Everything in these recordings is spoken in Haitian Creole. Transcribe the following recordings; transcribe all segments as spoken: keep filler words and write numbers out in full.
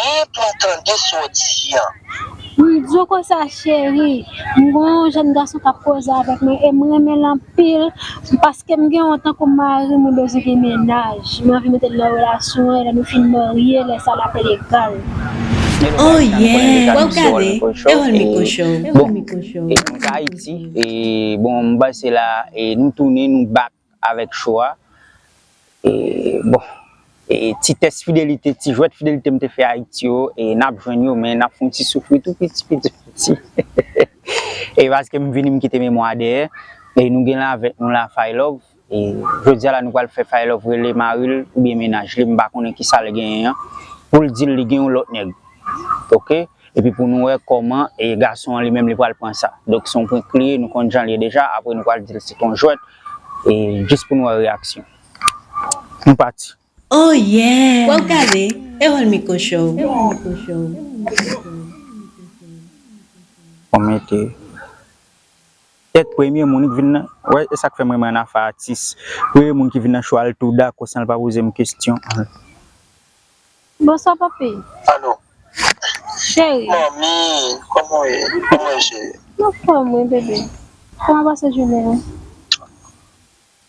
byen pou m tande sa w di an. M di w konsa, cheri, m gen yon jèn gason k ap koze avèk mwen e m renmen l anpil, paske m gen yon tankou mari, mwen bezwen gen mennaj. Mwen anvi mete l nan relasyon an, e lè nou fin marye, lè sa l ap legal. Oh yeah! Wap gade Erol Miko Show. Bon, e nou ka Ayiti, e bon, m panse la, e nou tounen, nou back avèk show a. E bon, e ti tès fidelite, ti jwèt fidelite m te fè Ayiti yo, e n ap jwenn yo, men n ap fè yon ti soufri tou piti, piti, piti. E paske m vini, m kite memwa dèyè. E nou gen la avèk nou la, Fay Love. E jodi a la, nou pral fè Fay Love rele mari l oubyen mennaj li, m pa konnen kisa l genyen an, pou l di l li gen yon lòt nèg. Oke? Epi pou nou wè kòman e gason an li menm li pral pran sa. Donk se yon prank li ye, nou konn jan l ye deja, apre nou pral di l se t on jwèt, e jis pou nou wè reyaksyon. Nou pati. Oh yeah! Wap gade Erol Miko Show. Bon, mete. Kèt premye moun ki vin nan, wè, e sa k fè m renmen nan afè atis. Premye moun ki vin nan show a, l tou dakò san l pa poze m kesyon. Bonswa papi. Alo. Cheri. Manmi, kòman w ye? Kòman w ye, cheri? M anfòm wi, bebe. Kòman w pase jounen an?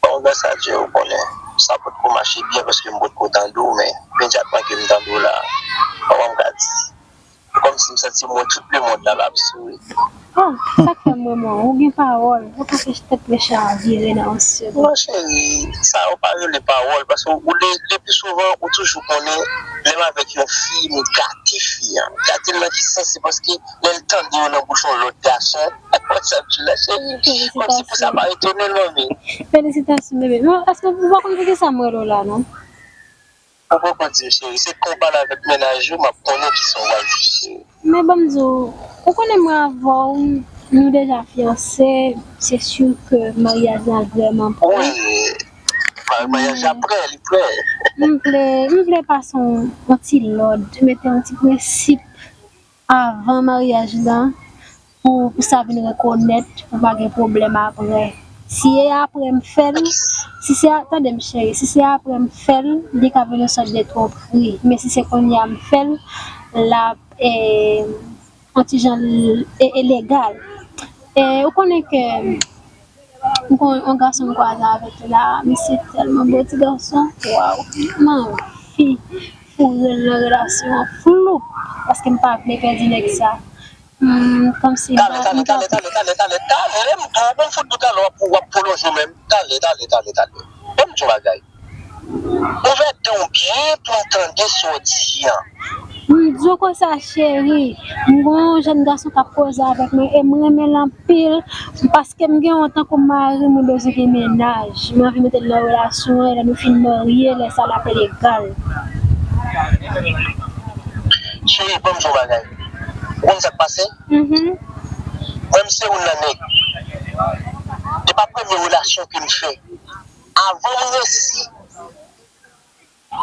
Bon, gras a Dye, ou konnen, sa potko mache byen paske m potko tande w, men imedyatman ke m tande w la, kòman m ka di? Kòmsi m santi mwen tout lemonn nan l ap souri. Oh, sa k fè m renmen w, ou gen pawòl, ou ka fè tèt mwen chavire nan yon segonn. Mon cheri, sa yo pa rele pawòl, paske ou le, le pli souvan, ou toujou konnen, lè m avèk yon fi, m gate fi an. Gate l nan ki sans? Se paske lè l tande yo nan bouch yon lòt gason, wè sa m di w la, cheri, kòmsi pou sa pa etone l, manmi. Felisitasyon, bebe. Non, èske ou pa konn poukisa m rele w la, non? Ou poko di m, cheri, se kan w pale avèk mennaj ou, m ap konnen kisa w pral di, cheri. Men ban m di w, ou konnen mwen avè w, nou deja fiyanse, se si ke maryaj la vrèman prè. Wi, ma- maryaj la prè, li prè. M vle, m vle pase yon, yon ti lòd, mete yon ti prensip avan maryaj la, pou, pou sa vin rekonèt, pou pa gen pwoblèm apre. Si e apre m fè l, si se a, tande m cheri, si se apre m fè l, li ka vin yon sòt de twonpri. Men si se kounye a m fè l, l ap, e, yon ti jan l-, e, e legal. E, ou konnen ke m kon yon gason m kwaze avèk li la, misye tèlman bon ti gason, waw, m anvi foure l nan relasyon an floup, paske m pa vle pèdi nèg sa. Hmm, kòmsi m Talè, pa, talè, m pa talè, talè, talè, talè, talè, lè m di w, bon, fout bout talè, w ap, w ap pwolonje w menm. Talè, talè, talè, talè. Ban m di w bagay. Ouvè dan w byen pou m tande sa w di an. M di w konsa, cheri, m gen yon jèn gason k ap koze avèk mwen e m renmen l anpil, paske m gen yon tankou mari, mwen bezwen gen mennaj. Mwen anvi mete l nan relasyon an, e lè nou fin marye, lè sa l ap legal. Cheri, ban m di w bagay. Ou konn sa k pase? Mhm. Mwen, m se youn nan nèg. E pa premye relasyon ke m fè. Avan m resi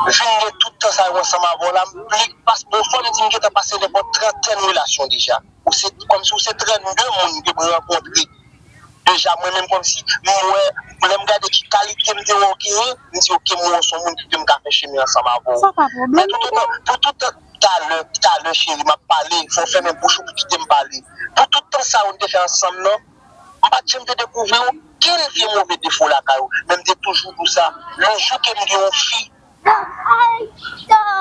vin gen tout tan sa yo ansanm avè w la, m pli pas, bon, fò m di m gentan pase nenpòt trantèn relasyon deja. Ou se, kòmsi ou se trannde moun ke mwen rankontre. Deja, mwen menm, kòmsi m wè, lè m gade ki kalite m te wè w genyen, m di, oke, m wè w se yon moun ke m ka fè chemen ansanm avè w. Sa pa Men pwoblèm, toutotan, pou tout tan, talè, talè, cheri, m ap pale, fò w fèmen bouch ou pou kite m pale. Pou tout tan sa yo n te fè ansanm nan, m pa t janm te dekouvri okenn vye move defo lakay ou, men m te toujou di w sa. Yon jou ke m gen yon fi,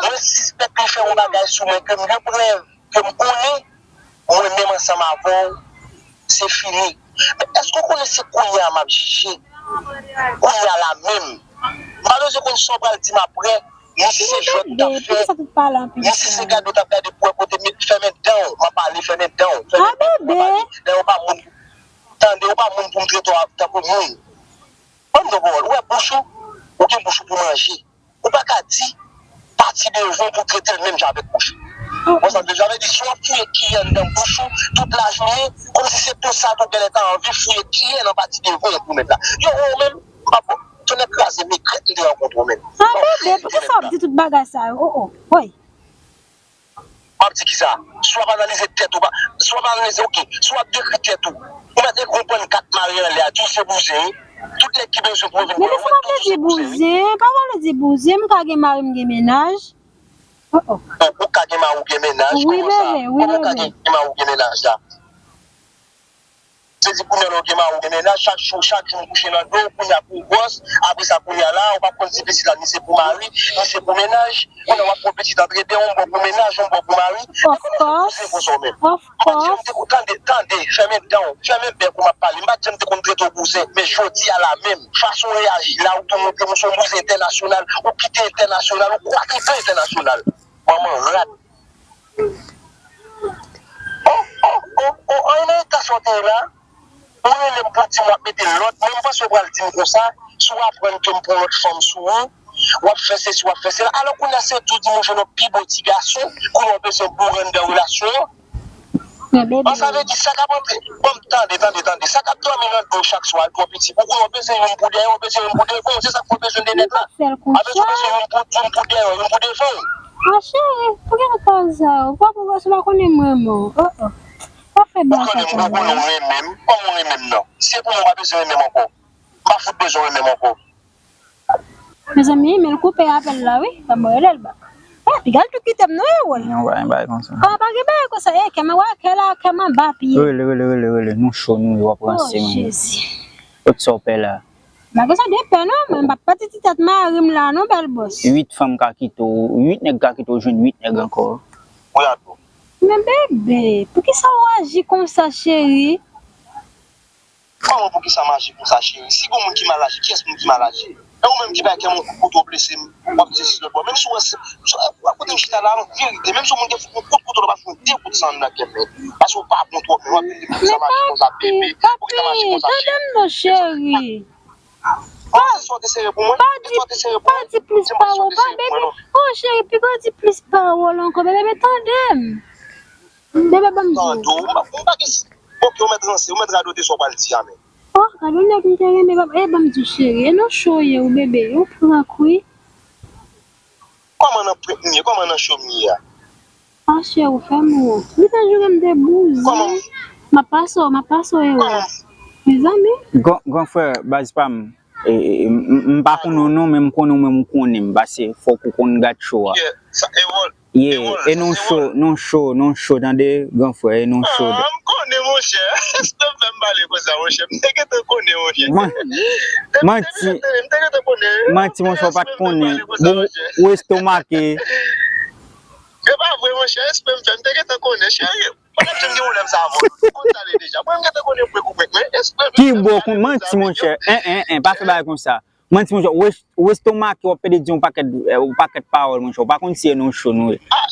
mwen sispèk li fè yon bagay sou mwen ke m gen prèv, ke m konnen, mwen menm ansanm avè w, se fini. Men èske w konnen se kounye a m ap jije? Kounye a la menm. M pa bezwen konn sa w pral di m apre, ni si se jwèt ou t ap fè, ni si se gade ou t ap gade pou wè kote m fèmen dan w, m ap pale, fèmen dan w, fèmen dan w, m ap pale. Dayè w pa moun, tande, w pa moun pou m trete w tankou moun. Ban m di w pawòl, ou wè bouch ou, ou gen bouch ou pou manje. Ou pa ka di pati devan pou trete l menm jan avèk bouch ou. Bon, sa vle di, sa vle di, si w ap fouye kiyè anndan bouch ou tout lajounen, kòmsi se pou sa tou genlè ta anvi fouye kiyè nan pati devan an pou mèt la. Yo, ou menm, m pa bon, tonnè kraze m, ekrèt m te rankontre w menm. Ah, bebe, poukisa w ap di tout bagay sa yo? Oh, oh, woy. M ap di kisa? Si w ap analize tèt ou, pa, si w ap analize, oke, si w ap dekri tèt ou, ou mèt konprann kat mare anlè a, di w se bouzen, wi. Tout nèg ki bezwen pou yo vin Men se pa vle di bouzen, pa vle di bouzen, m ka gen mari, m gen mennaj. Oh, oh. Ou, ou ka gen mari ou gen mennaj, wi, kòman sa? Bebe, wi, kòman ou ka gen mari ou gen mennaj la? Se di kounye a ou gen mari ou gen mennaj, chak jou, chak jou m kouche nan do w, kounye a pou w gwòs, apre sa kounye a la, ou p ap konn si pitit la ni se pou mari, ni se pou mennaj, kounye a w ap pran pitit antre de, yon bò pou mennaj, yon bò pou mari. Of course, of course. Tande, tande, tande, fèmen dan w, fèmen bèk ou m ap pale. M pa t janm te konn trete w bouzen, men jodi a la menm, fason w reyaji la, ou tou montre m ou se yon bouzen entènasyonal, ou kite entènasyonal, ou kwake entènasyonal. Manman rat. Oh, oh, oh, oh, anyen nan eta sa w te ye la. Ou rele m pou w di m w ap mete lòd, mwen m panse w pral di m konsa, si w aprann ke m pran lòt fanm sou ou, w ap fè sesi, w ap fè sela. Alò kounye a se di w di m ou jwenn yon pi bon ti gason, kounye a w bezwen boure anndan relasyon an. An sa vle di sa k ap antre, bon, tande, tande, tande, sa k ap dòmi nan do w chak swa, al twò piti pou kounye a w bezwen youn pou dèyè, w bezwen youn pou devan w, se sa k fè w bezwen de nèg la. Apre sa w bezwen youn pou, youn pou dèyè w, youn pou devan w. Mon cheri, pou ki w fè sa? Ou pa, ou pa konnen m renmen w. Oh, oh. Pa fè bagay sa. Ou konnen m, ou konnen w renmen m. Kòman w renmen m nan? Si se pou mwen, w pa bezwen renmen m ankò. M pa fout bezwen renmen m ankò. Mezanmi, men l koupe apèl la, wi. Ban m rele l bak. Ah, piga l tou kite m, non, e wòl. Non, pa gen bagay konsa. Ah, pa gen bagay konsa. E, kè m wè, kè la, kè m anba pye. Rele, rele, rele, rele. Nou cho, nou, w ap ranse, man. Oh, Jezi. Kot sa w pè la? Bagay sa de pè non, mwen m p ap pati ti tèt mari m la non, bèl bòs. Uit fanm ka kite w, uit nèg ka kite w, jwenn uit nèg ankò. Wi, ato. Men bebe, poukisa w aji konsa, cheri? Kòman poukisa m aji konsa, cheri? Si gon moun ki mal aji, kiyès moun ki mal aji? E ou menm ki bay kè m yon kout kouto blese m, w ap di si lòt bò. Menm si w wè se, w ap kote m chita la, an verite, menm si yon moun te fout m yon kout kouto, l ap fout de kout san anndan kè m, men. Paske w pa bon twòp, men w ap vin di poukisa m aji konsa, bebe, poukisa m aji konsa, cheri. Tande m non, cheri. Oh, se sa w te sere pou mwen? Se sa w te sere pou mwen? Pa di plis pawòl, pa bebe. Oh, cheri, piga w di plis pawòl ankò, bebe, men tande m. Bebe, ban m di w. Tande w, m pa, m pa gen, oke, ou mèt ranse, ou mèt radote sa w pral di a, men. Oh, gade yon nèg m te renmen, e ban m di w, cheri, e nan cho w ye, wi, bebe, ou prank, wi. Kòman nan prank m ye? Kòman nan cho m ye a? Ah, cheri, ou fè m wont. Li te joure m de bouzen. Kòman? M ap pase w, m ap pase w, Ewòl. Kòman? Mezanmi. Gran, gran frè, baz pa m, e, e, e, m, m, m pa konnen w non, men m konnen w menm ou konnen m, pase fòk ou konn gad cho a. Yeah, sa, Ewòl. Yeah, Ewòl, e non cho, non cho, non cho, tande, gran frè, e non cho. Ah, m konnen, monchè. Èske w fè m pale konsa, monchè? M te gentan konnen, monchè. Man-, manti, m te gentan konnen. Manti, monchè, w pa t konnen. Bon, ou estomake. Se pa vre, monchè, espre m fè, m te gentan konnen, cheri. Pandan m te gen pwoblèm sa avè w, m konn sa ale deja. Mwen, m gentan konnen prank ou prank mwen, espre m fè, m te gentan konnen. Ki bò, manti, monchè. En, en, en, pa fè bagay konsa. Manti, monchè, ou es-, ou estomake, w ap pede di yon pakèt, eh, yon pakèt pawòl, monchè. Ou pa konn si e non cho nou ye. Ah,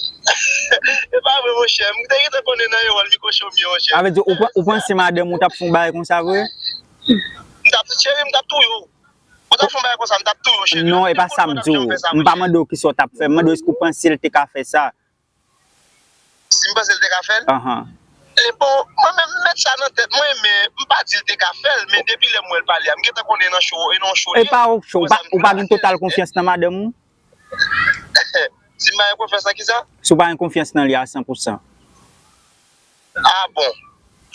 e pa vre, monchè. M te gentan konnen nan Ewòl, mikwo cho m ye, monchè. Sa vle di, ou pa, ou panse madanm ou t ap fè yon bagay konsa vre? M t ap, cheri, m t ap touye w. Ou t ap fè yon bagay konsa, m t ap touye w, cheri. Non, e pa sa m di w. M pa mande w kisa w t ap fè. M mande w èske ou panse l te ka fè sa. Si m panse l te ka fè l? Ahan. E bon, mwen menm, m met sa nan tèt mwen, men m pa di l te ka fè l, men depi lè m wè l pale a, m gentan konnen nan cho, e nan cho li ye. E pa w cho, ou pa, ou pa gen total konfyans nan madanm ou? Si m pa gen konfyans nan kisa? Si w pa gen konfyans nan li a san pou san. Ah bon.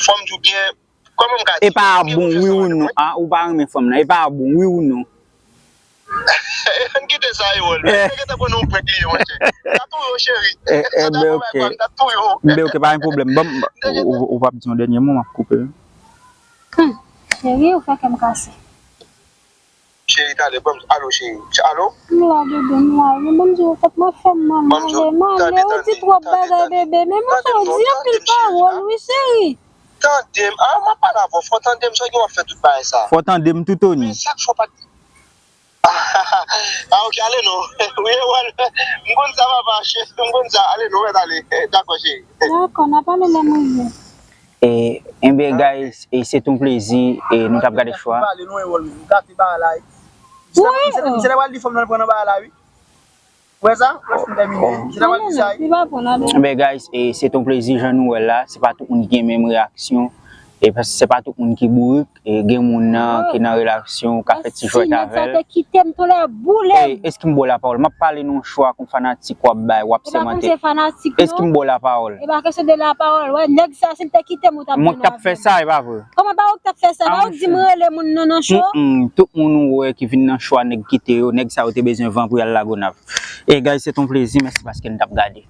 Fò m di w byen, kòman m ka di? E pa bon, wi ou non? Ah, ou pa renmen fanm nan. E pa bon, wi ou non? Ann kite sa, Ewòl. M te gentan konnen yon prank li ye, monchè. M t ap touye w, cheri. Eh, eh, ben, oke. M t ap touye w. Ben, oke, pa gen pwoblèm. Ban m, ou, ou, ou p ap di yon dènye mo, m ap koupe. Hmm, cheri, ou fè kè m kase. Cheri, talè, ban m, alo, cheri. Alo? M la, bebe, m la. Men ban m di w, tèt mwen fè m mal, m ale, m ale. Ou di twòp bagay, bebe. Men monchè, ou di anpil pawòl, wi, cheri. Tande m. Ah, m ap pale avè w. Fò w tande m, sa gen w ap fè tout bagay sa. Fò w tande m toutouni. Men chak fwa w pa t Ah, ok, ale non. Wi, Ewòl. M konn sa, papa, cheri. M konn sa. Ale non, mèt ale. Dakò, cheri. Dakò, n a pale lè m rive. E, enben, guys, e se t on plezi, e nou t ap gade cho a. Pale non, Ewòl, m gate bagay la, wi. Misye ta pral di fanm nan pran nan bagay la, wi. Wè sa? Wè fin tèmine. Misye ta pral di sa, wi. Enben, guys, e se t on plezi, jan nou wè l la. Se pa tout moun ki gen menm reyaksyon. E pa, se pa tout moun ki bourik. E gen moun nan ki nan relasyon, ou ka fè ti jwèt avè l. Èske m ba w lapawòl? M ap pale nan yon cho a kon fanatik w ap bay, w ap sèmante. Èske m ba w lapawòl? E pa kesyon de lapawòl. Wè, nèg sa, si l te kite m, ou t ap vin avè m. Mwen k t ap fè sa, e pa vre? Kòman pa ou k t ap fè sa? Pa ou k di m rele moun nan nan cho? Mm, mm. Tout moun ou wè ki vin nan cho a, nèg kite yo, nèg sa yo te bezwen van pou y al Lagonav. Hey guys, se t on plezi, mèsi paske n t ap gade.